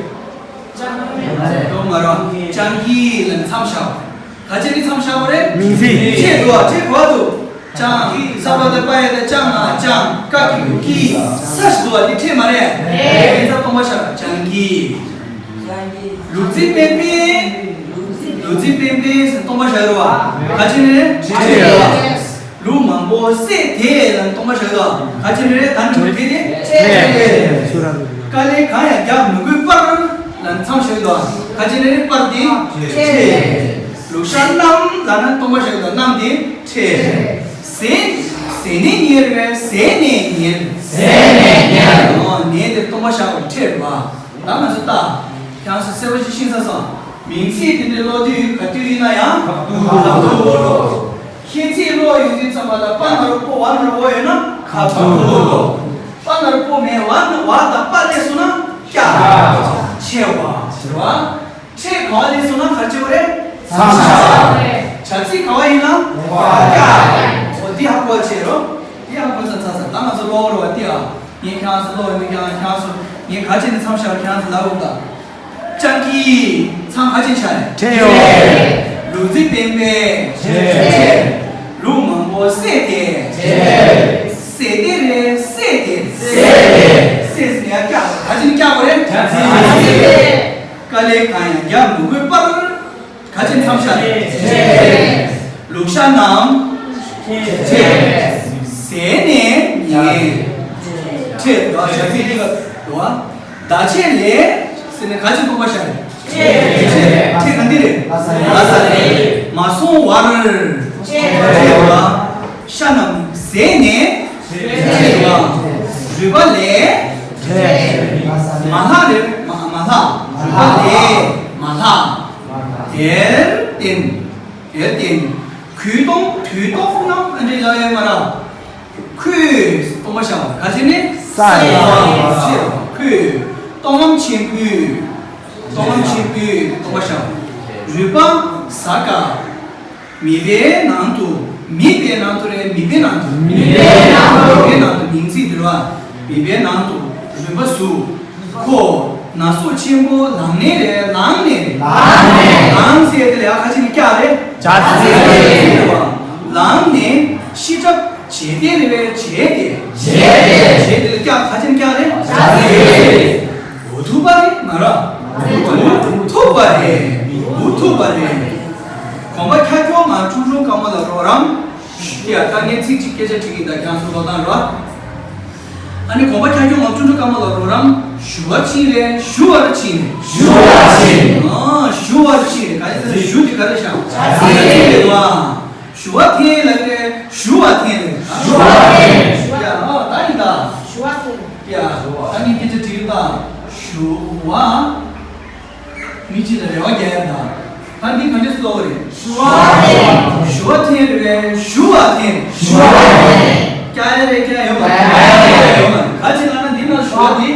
ཀློག་མ་རེད། སྤྱང་ཀི་ལ་མཚམས་བཞག་ག་ཅི་ནས་མཚམས་བཞག་པ་རེད། མིང་ཚིག་ཕྲད་འདུག་ཨ། ཕྲད་ག་བ་འདུག་ཅང་། ས་པ་བཏགས་སྤ་ཡ་བཏགས་སྤྱང་ང་སྤྱང་། ཀ་གི་གུ་ཀི། ས་ཞིག་འདུག་ཨ། འདི་ཕྲད་མ་རེད། རེད། ཡིན་ཙང་སྟོང་པ་བཞག་སྤྱང་ཀི། ལུག་རྫི་དཔོན་པོས། ལུག་རྫི་དཔོན་པོས་ཟེར་སྟོང་པ་བཞག་རེད་བ། ག་ཅི་ནས་ཕྲད་རེད་བ། ལུག་མང་པོ་བསད་དེ་ལ་སྟོང་པ་བཞག་དང་། ག་ཅི་ནས་ད་ནི་ལུག་དེ་དེ་ཕྲད། དཀའ་ལས་གང་ཡང་རྒྱག་མི་དགོས་པར་ལ་མཚམས་བཞག་དང་། ག་ཅི་ནས་པར་དེ་ཕྲད། ལུག་ཤ་རྣམས་ལ་ན་སྟོང་པ་བཞག་དང་། རྣམས་དེ་ཕྲད། ཟས། ཟས་ནས་ཉེར་བས་ཟས་ནས་ཉེར། ཟས་ནས་ཉེར། ཨོ་ནས་དེ་སྟོང་པ་བཞག་པ་ཕྲད་བ། ད་ང་ཚོ་ལྟ། ཁྱེད་ཚོ་གསལ་པོ་ཞིག་ཤེས་ས་སོང་། མིང་ཚིག་དེ་འདྲའི་ཀློག་དུས་ག་དུས་ཡིན་ན་ཡང་། ཁ་ཐུག་ཀློག་ཤེས་ཚིག་ཀློག་ཡོང་དུས་ཙམ་པ་ལ་པ་ན་རོ་པོ་བ་ན་རོ་བོ་ཡོད་ན་ཁ་ཐུག་ཀློག་པ་ན་རོ་པོ་མེད་བ་ན་བ་དང་པ་སླེབས་སོང་ན་བཀྱག་ཆེ་བ་ཟེར་བ། ཕྲད་ག་བ་སླེབས་སོང་ན་ག་རེ་བྱེད་དགོས་རེད། མཚམས་བཞག་བྱ་ཚིག་ག་བ་ཡིན་ན་བཀྱག་འོ་འདི་ཧ་གོ་བྱེད་རོགས། འདི་ཧ་གོ་ཚར་ཚར་ཚར། ད་ང་ཚོ་ཀློག་རོགས་བ་འདི་ཨ། ངས་ཁྱེད་རང་ཚོ་ཀློག་ཡོད་མེད་ཀྱང་ཁྱེད་རང་ཚོ་ངས་ག་བྱས་ནས་མཚམས་བཞག་ཁྱེད་རང་ཚོ་ལབ་འོང་ད། སྤྱང་ཀི། མཚམས་ག་བྱས་བཞག་རེད། ཕྲད་ཡོད། ལུག་རྫི་དཔོན་པོས། ཕྲད། ལུག་མང་པོ་བསད་དེ། ཕྲད། ཟས་དེ་རེད་བསད་དེ། བསད་དེ། བསད་ཟེར་ནས་བཀྱག་ག་བྱས་ནས་བཀྱག་པ་རེད། བྱ་ཚིག་དཀའ་ལས་གང་ཡང་རྒྱག་མི་དགོས་པར། ག་ཅི་མཚམས་བཞག་ལུག་ཤ་རྣམས། ཕྲད། ཟས་ནས་ཉེར། ཕྲད་དོ། བྱ་ཚིག་འདི་ག་དོ། བདག་ཆད་ལས་ཟེར་ནས་ག་ཅི་སྟོང་པ་བཞག་ཕྲད། ཕྲད་ག་འདི་རེད། ལ་ས་ལས། མ་སོང་བར། ཕྲད་དོ། ཤ་རྣམས་ཟས་ནས། ཕྲད་དོ། རུས་པ་ལས། ཕྲད། མ་ལྷག་རེད། མ་མ་ལྷག་རུས་པ་ལས་མ་ལྷག་དེར་བརྟེན། དེར་བརྟེན། གོས་གཏོང་དུས་གཏོང་རྣམས་ཨ་འདྲས་ལ་ཡོད་མ་ར། གོས་སྟོང་པ་བཞག་པ་ག་ཅི་ནས་ས་ཡི་ས་ཡི་ཁོས། གཏོང་ལམ་ཆེན་པོས། གཏོང་ལམ་ཆེན་པོས་སྟོང་པ་བཞག་པ། རུས་པ་ཟ་དཀའ། མིད་པའི་ནང་དུ། མིད་པའི་ནང་དུ་རེད། མིད་པའི་ནང་དུ། མིད་པའི་ནང་དུ། མིད་པའི་ནང་དུ་མིང་ཚིག་འདི་ར། མིད་པའི་ནང་དུ་རུས་པ་ཟུག་ཁོ། ན་ཟུག་ཆེན་པོ་ལངས་ནས་རེད། ལངས་ནས་རེད། ལངས་ནས། ལངས་ཟེར་དེ་ལ་ཡ་ཁ་ཅིག་ནས་བཀྱག་རེད། བྱ་ཚིག་རེད་བ། ལངས་ནས་ཤི་གྲབས་བྱས་ཏེ་རེད་པས། བྱས་ཏེ། བྱས་ཏེ། བྱས་དེ་ལ་བཀྱག་ཁ་ཅིག་ནས་བཀྱག་རེད། བྱ་ཚིག་རེད། འུ་ཐུག་པ་རེད་མ་ར། འུ་ཐུག་པ་རེད། འུ་ཐུག་པ་རེད། གོམ་པ་ཁྱ་ཁྱོག་ངང་ཁྲུང་ཁྲུང་དཀར་མོ་ལ་རོགས་རམ། ཞུ། དེ་ཡ་ད་ངས་ཚིག་གཅིག་སྐད་ཆ་དྲིས་ཀྱིན་ད་ཁྱེད་རང་ཚོ་ཀློག་སྟངས་རོ། ཨ་ནི་གོམ་པ་ཁྱ་ཁྱོག་ངང་ཁྲུང་ཁྲུང་དཀར་མོ་ལ་རོགས་རམ་ཞུ་བར་ཕྱིན་རེད། ཞུ་བར་ཕྱིན། ཞུ་བར་ཕྱིན། ཨ་ཞུ་བར་ཕྱིན་རེད། ག་རེ་ཟེར་ན་ཞུ་དེ་ག་རེ་བཞག་བྱ་ཚིག་རེད་བ། ཞུ་བ་འཐེན་ལབ་རེད། ཞུ་བ་འཐེན་རེད། ཞུ་བ་འཐེན། ཡ་ཨ་ད་ཡིན་ད། ཞུ་བ་འཐེན། ཡ་ད་ངས་སྐད་ཆ་དྲིས་ཡོད་ད། ཞུ་བ། མི་གཅིག་ལ་རེ་བ་རྒྱག་ཡ་ད། ཨ་འདི་ག་འདྲས་སུ་ཀློག་རེད། ཞུ་བ་འཐེན། ཞུ་བ་འཐེན་རེད་པས། ཞུ་བ་འཐེན། ཞུ་བ་འཐེན། སྐྱ་ཡ་རེད། སྐྱ་ཡ་ཡོད་མ་རེད། སྐྱ་ཡ་ཡོད་མ་རེད། ག་ཅི་ལབ་ན་འདི་ན་ཞུ་བ་འདི།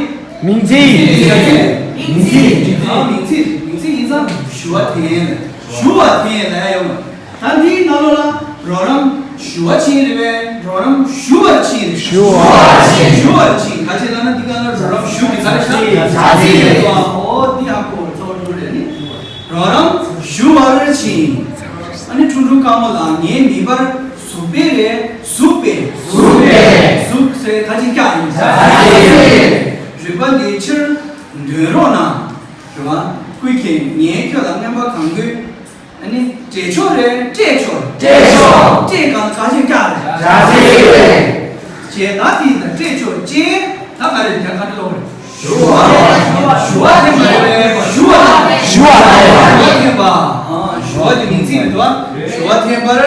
མིང་ཚིག་མིང་ཚིག་མིང་ཚིག་ཨ་མིང་ཚིག་མིང་ཚིག་ཡིན་ཙང་ཞུ་བ་འཐེན། ཞུ་བ་འཐེན་ལབ་ཡ་ཡོད་མ་རེད། ད་འདིའི་ནང་ལོགས་ལ་རོགས་རམ་ཞུ་བ་ཕྱིན་རེད་པས། རོགས་རམ་ཞུ་བར་ཕྱིན། ཞུ་བར་ཕྱིན། ཞུ་བར་ཕྱིན། ག་ཅི་ལབ་ན་འདི་ག་ལ་རོགས་རམ་ཞུ་གི་ཚར་ཤག་བྱ་ཚིག་རེད་པ། འོ་འདི་ཧ་གོ་གཙོ་བོ་རེད་ནི། རོགས་རམ་ཞུ་བར་ཕྱིན། ཨ་ནི་ཁྲུང་ཁྲུང་དཀར་མོ་ལ་ངའི་མིད་པར་ཟུག་པས་རེད། ཟུག་པས། ཟུག་པས། ཟུག་ཟེར་ག་ཅི་སྐྱ་ཡིན། རུས་པ་འདི་ཕྱིར་འདོན་རོགས་གནང་། རེད་པ། ཀུན་མཁྱེན། ངས་ཁྱོད་ལ་རྔན་པ་གང་དགོས། ཨ་ནི་སྤྲད་ཆོག་རེད། སྤྲད་ཆོག་སྤྲད་ཆོག་སྤྲད་གང་ག་ཅི་སྐྱ་རེད། བྱ་ཚིག་རེད། བྱས་ད་དེ་ཡིན་ད་སྤྲད་ཆོག་ཅེས་ད་ག་རེ་དེ་ག་འདྲ་ལོག་རེད། ཞུ་བ། ཞུ་བ་འཐེན་པ་རེད། ཞུ་བ། ཞུ་བ། ཞུ་བ་འཐེན་པ། ཨ་ཞུ་བ་དེ་མིང་ཚིག་རེད་དོ། ཞུ་བ་འཐེན་པར་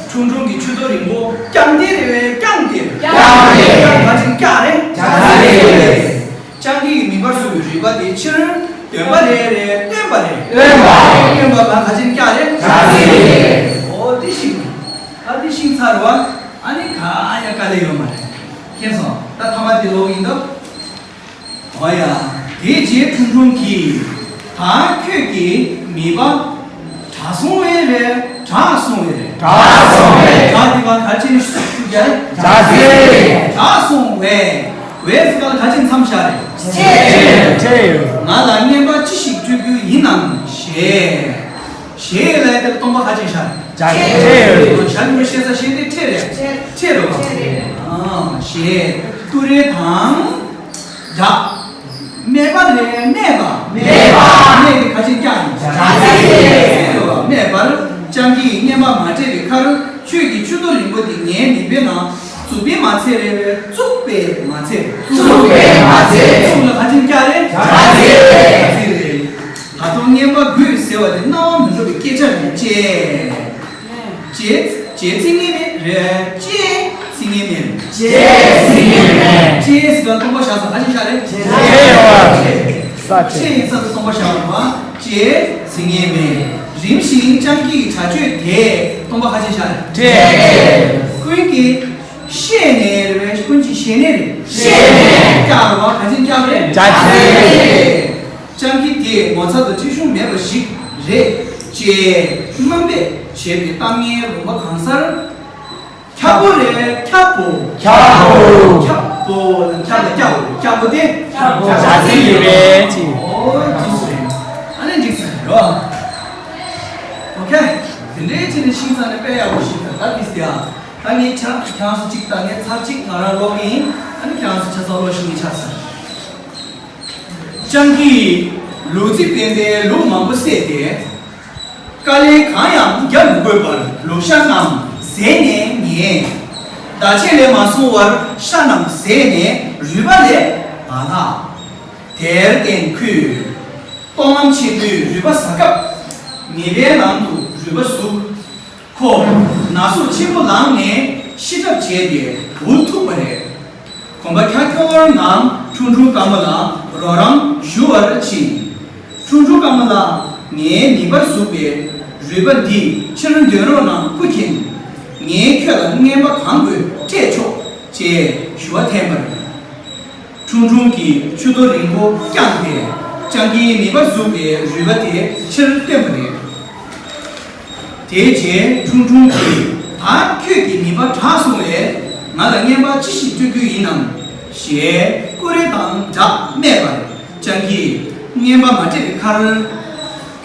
ཁྲུང་ཁྲུང་གི་མཆུ་ཏོ་རིང་པོ་བརྐྱངས་ཏེ་རེད་པས། བརྐྱངས་ཏེ། བརྐྱངས་ཏེ། བརྐྱངས་ག་ཅི་སྐྱ་རེད། བྱ་ཚིག་རེད། སྤྱང་ཀི་ཡི་མིད་པར་ཟུག་པའི་རུས་པ་དེ་ཕྱིར་འདོན་པ་རེད། རེད། བཏོན་པ་རེད། བཏོན་པ། བཏོན་པ་གང་ག་ཅི་སྐྱ་རེད། བྱ་ཚིག་རེད། འོ་དེ་ཤེས་དགོས། ད་དེ་ཤེས་ཚར་བ། ཨ་ནི་ག་ཡ་དཀའ་ལས་ཡོད་མ་རེད། མཁྱེན་སོང་། ད་ཐ་མ་དེ་ཀློག་ཡིན་ད། འོ་ཡ། དེ་རྗེས་ཁྲུང་ཁྲུང་གིས། ད་ཁྱོད་ཀྱི་མིད་པ་དྲག་སོང་བས་རེད། དྲག་སོང་བས་རེད། དྲག་སོང་བས། དྲག་དེ་ག་ག་ཅི་ནས་ཤུགས་རྒྱག་རེད། དྲག་སོང་བས། དྲག་སོང་བས། བས་ཟེར་ག་ལ་ག་ཅི་མཚམས་བཞག་རེད། ཕྲད། ཕྲད། ང་ལ་རྔན་པ་ཅི་ཞིག་སྤྲོད་རྒྱུ་ཡིན་ནམ་ཞེས། ཞེས་ལབ་ཡ་དེར་སྟོང་པ་ག་ཅི་བཞག་རེད། བཞག་ཕྲད། བཞག་གི་མི་ཤེས་ས་ཤེས་ཏེ་ཕྲད་རེད། ཕྲད་རེད་པ། ཨ་ཞེས་ཏུ་རེ་དང་། སྦྲགས། སྨད་པ་རེད། སྨད་པ། སྨད་པ། སྨད་དེ་ག་ཅི་སྐྱ་ཡིན། བྱ་ཚིག་རེད། སྨད་པར་སྤྱང་ཀིས་རྔན་པ་མ་སྤྲད་པའི་ཁར་ཁྱོད་ཀྱི་མཆུ་ཏོ་རིང་པོ་དེ་ངའི་མིད་པའི་ནང་བཙུགས་པས་མ་ཚད་རེད། བཙུགས་པས་མ་ཚད། བཙུགས་པས་མ་ཚད། བཙུགས་ལ་ག་ཅི་སྐྱ་རེད། བྱ་ཚིག་རེད། བྱ་ཚིག་རེད། ད་དུང་རྔན་པ་དགོས་ཟེར་བ་དེ་རྣ་བར་མི་འགྲོ་བའི་སྐད་ཆ་རེད། ཅེས། ཅེས། ཅེས་ཚིག་ངེས་མེད་རེད། ཅེས་ཚིག་ངེས་མེད་རེད། ཅེས་ཚིག་ངེས་མེད། ཅེས་ཟེར་ག་སྟོང་པ་བཞག་ས་ག་ཅི་བཞག་རེད། ཅེས་ཡོད་པ། ཅེས་ཡིན་ས་སུ་སྟོང་པ་བཞག་པ་རེད་པ། ཅེས་ཚིག་ངེས་མེད། རིམ་བཞིན་སྤྱང་ཀིའི་བྱ་སྤྱོད་དེས་སྟོང་པ་ག་ཅི་བཞག་རེད། ཅེས། ཀུན་གྱིས་ཤེས་ནས་རེད་པས། ཀུན་གྱིས་ཤེས་ནས་རེད། ཤེས་ནས། སྐྱག་རེད་པ། ག་ཅི་སྐྱག་རེད། བྱ་ཚིག་རེད། སྤྱང་ཀི་དེས་ངོ་ཚ་དང་ཁྲེལ་གཞུང་མེད་པ་ཞིག་རེད་ཅེས་དམའ་འབེབས་བྱས་པའི་གཏམ་ངན་ལུང་པ་གང་སར། ཁྱབ་པོ་རེད། ཁྱབ་པོ། ཁྱབ་པོ། ཁྱབ་པོ་ལ་ཁྱབ་ལ་སྐྱག་པོ། ཁྱབ་པོ་དེ། ཁྱབ་པོ། བྱ་ཚིག་ཡིན་པས་ཅི། ཨོ་འགྲིག་སོང་རེད། ཨ་ནི་འགྲིག་སོང་རེད། ཨོ་ཁེ། དེ་འདྲའི་ཅི་ནས་ཤིང་ཚ་ནས་དཔེ་ཡག་པོ་ཞིག་ད་ད་འགྲིག་སྟེ་ཨ། ད་ངས་ཁྱེད་ཁྱེད་རང་ཚོ་གཅིག་ད་ངས་ཚར་གཅིག་ང་རང་ཀློག་གི་ཡིན། ཨ་ནི་ཁྱེད་རང་ཚོ་ཆ་ཚང་ཀློག་ཤེས་ངས་ཆ་ཚང་། སྤྱང་ཀིས་ལུག་རྫི་སྤེན་པའི་ལུག་མང་པོ་བསད་དེ། དཀའ་ལས་གང་ཡང་རྒྱག་མི་དགོས་པར་ལུག་ཤ་རྣམས་བཟས་ནས་ཉལ། བདག་ཆེད་ལས་མ་སོང་བར་ཤ་རྣམས་བཟས་ནས་རུས་པ་ལས་མ་ལྷག། དེར་བརྟེན་ཁོས་ལྟོགས་རྔམ་ཆེན་པོས་རུས་པ་ཟ་སྐབས་མིད་པའི་ནང་དུ་རུས་པ་ཟུག་ཁོ་ན་ཟུག་ཆེན་པོ་ལངས་ནས་ཤི་གྲབས་བྱས་ཏེ་འུ་ཐུག་པ་རེད། གོམ་པ་ཁྱ་ཁྱོར་ངང་ཁྲུང་ཁྲུང་དཀར་མོ་ལ་རོགས་རམ་ཞུ་བར་ཕྱིན། ཁྲུང་ཁྲུང་དཀར་མོ་ལགས། ངའི་མིད་པར་ཟུག་པའི་རུས་པ་འདི་ཕྱིར་འདོན་རོགས་གནང་། སྐུ་མཁྱེན། ངས་ཁྱོད་ལ་རྔན་པ་གང་དགོས་སྤྲད་ཆོག་ཅེས་ཞུ་བ་འཐེན་པ་རེད། ཁྲུང་ཁྲུང་གིས་མཆུ་ཏོ་རིང་པོ་བརྐྱངས་ཏེ་སྤྱང་ཀིའི་མིད་པར་ཟུག་པའི་རུས་པ་དེ་ཕྱིར་བཏོན་པ་རེད། དེའི་རྗེས་ཁྲུང་ཁྲུང་གིས། ད་ཁྱོད་ཀྱི་མིད་པ་དྲག་སོང་བས་ང་ལ་རྔན་པ་ཅི་ཞིག་སྤྲོད་རྒྱུ་ཡིན་ནམ་ཞེས་ཀུ་རེ་དང་སྦྲགས་སྨྲས་པར་སྤྱང་ཀིས་རྔན་པ་མ་སྤྲད་པའི་ཁར།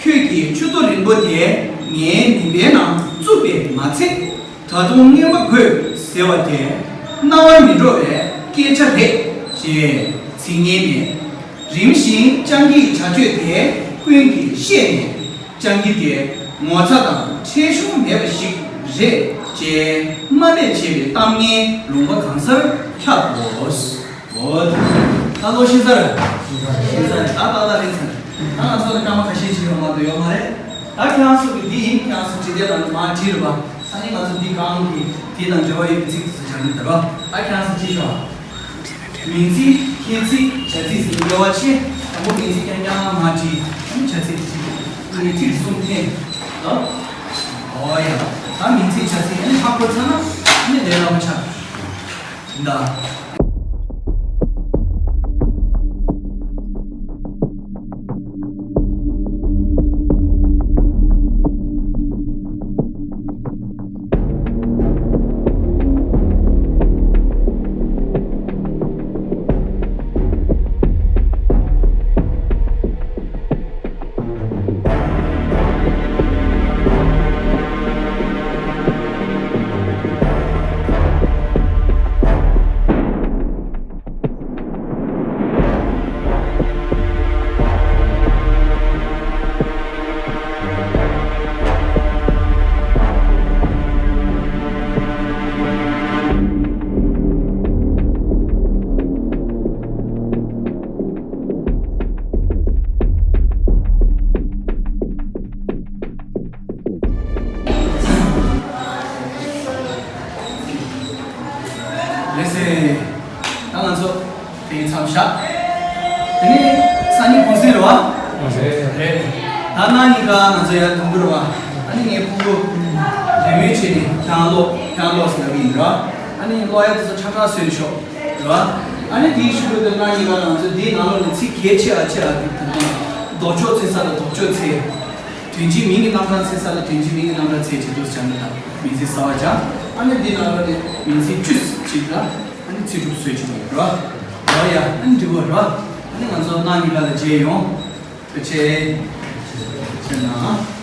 ཁྱོད་ཀྱི་མཆུ་ཏོ་རིང་པོ་དེ་ངའི་མིད་པའི་ནང་བཙུགས་པས་མ་ཚད། ད་དུང་རྔན་པ་དགོས་ཟེར་བ་དེ་རྣ་བར་མི་འགྲོ་བའི་སྐད་ཆ་རེད་ཅེས་ཚིག་ངན་སྨྲས། རིམ་བཞིན་སྤྱང་ཀིའི་བྱ་སྤྱོད་དེ་ཀུན་གྱིས་ཤེས་ནས་སྤྱང་ཀི་དེ་ངོ་ཚ་དང་ཁྲེལ་གཞུང་མེད་པ་ཞིག་རེད་ཅེས་དམའ་འབེབས་བྱས་པའི་གཏམ་ངན་ལུང་པ་གང་སར་ཁྱབ་འོ། འོ། ད་ལོ་ཤེས་ཚར། ཤེས་ཚར། ད་ཏག་ཏག་རེད་ཚར། ད་ང་ཚོ་ལ་སྐར་མ་ཁ་ཤས་ཅིག་ཡོད་མ་གཏོགས་ཡོད་མ་རེད། ད་ཁྱེད་རང་ཚོ་གི་འདི་ཡིན། ཁྱེད་རང་ཚོ་བྲིས་དེབ་ནང་ལ་མར་བྲིས་རེད་པ། ད་ནི་ང་ཚོ་འདི་གང་གི་དེ་དང་འབྲེལ་བ་ཡོད་པའི་ཚིག་དེ་ཚོ་སྦྱར་གྱི་འདུག་རོ། ད་ཁྱེད་རང་ཚོ་བྲིས་ཤོག་མིང་ཚིག་མཁན་ཚིག་བྱ་ཚིག་ཟེར་དུས་འབྲེལ་བ་ཆེ། དང་པོ་མིང་ཚིག་རྐྱང་རྐྱང་མར་བྲིས། ཨ་ནི་བྱ་ཚིག་བྲིས། ཨ་ནི་ཚིག་གསུམ་འཐེན། ཨོ་ཡ། ད་མིང་ཚིག་བྱ་ཚིག་ཨ་ནི་ཧ་གོ་ཚར་ན་ཨ་ནི་ལས་སླ་པོ་ཆགས། ད། ལགས་སེ། ད་ང་ཚོ་དེ་མཚམས་བཞག་དེ་ནས་སང་ཉིན་གུང་སེང་རེད་བ། རེད། ད་གནངས་ཉིན་ཀ་ང་ཚོ་ཡར་དུང་དགོན་རེད་བ། ཨ་ནི་ངའི་ཕྲུ་གུ་རེ་མོས་བྱས་ནས་ཁྱང་ལོག་ཁྱང་ལོག་ཟེར་ལབ་ཡིན་ར། ཨ་ནི་ངའི་ཀློག་ཡ་དེ་ཚོ་ཁྲ་ཁྲ་བཟོས་ཤོག་རེད་བ། ཨ་ནི་དེའི་ཤུགས་ལ་དེ་གནངས་ཉིན་ཀ་ང་ཚོ་དེའི་ནང་ལོགས་ནས་ཚིག་གལ་ཆེ་བ་ཆེ་བ་དེ་དང་ལྡོག་ཕྱོགས་འཚོལ་ས་ལ་ལྡོག་ཕྱོགས་འཚོལ། དོན་སྤྱིའི་མིང་གི་རྣམ་གྲངས་འཚོལ་ས་ལ་དོན་སྤྱིའི་མིང་གི་རྣམ་གྲངས་འཚོལ་བྱེད་དུས་བྱ་མི་དང་མིང་ཚིག་གསར་བ་སྦྱར། ཨ་ནི་འདི་ནང་ལོགས་ནས་མིང་ཚིག་བཅུ་གཅིག་ལ་ཨ་ནི་ཚིག་གྲུབ་བཟོས་བྱེད་དགོས་རོ། རོ་ཡ། ཨ་ནི་འབྲི་བ་རོ། ཨ་ནི་ང་ཚོ་གནངས་ཉིན་ཀ་ལ་མཇལ་ཡོང་། ཐུགས་རྗེ་ཆེ་གནང་།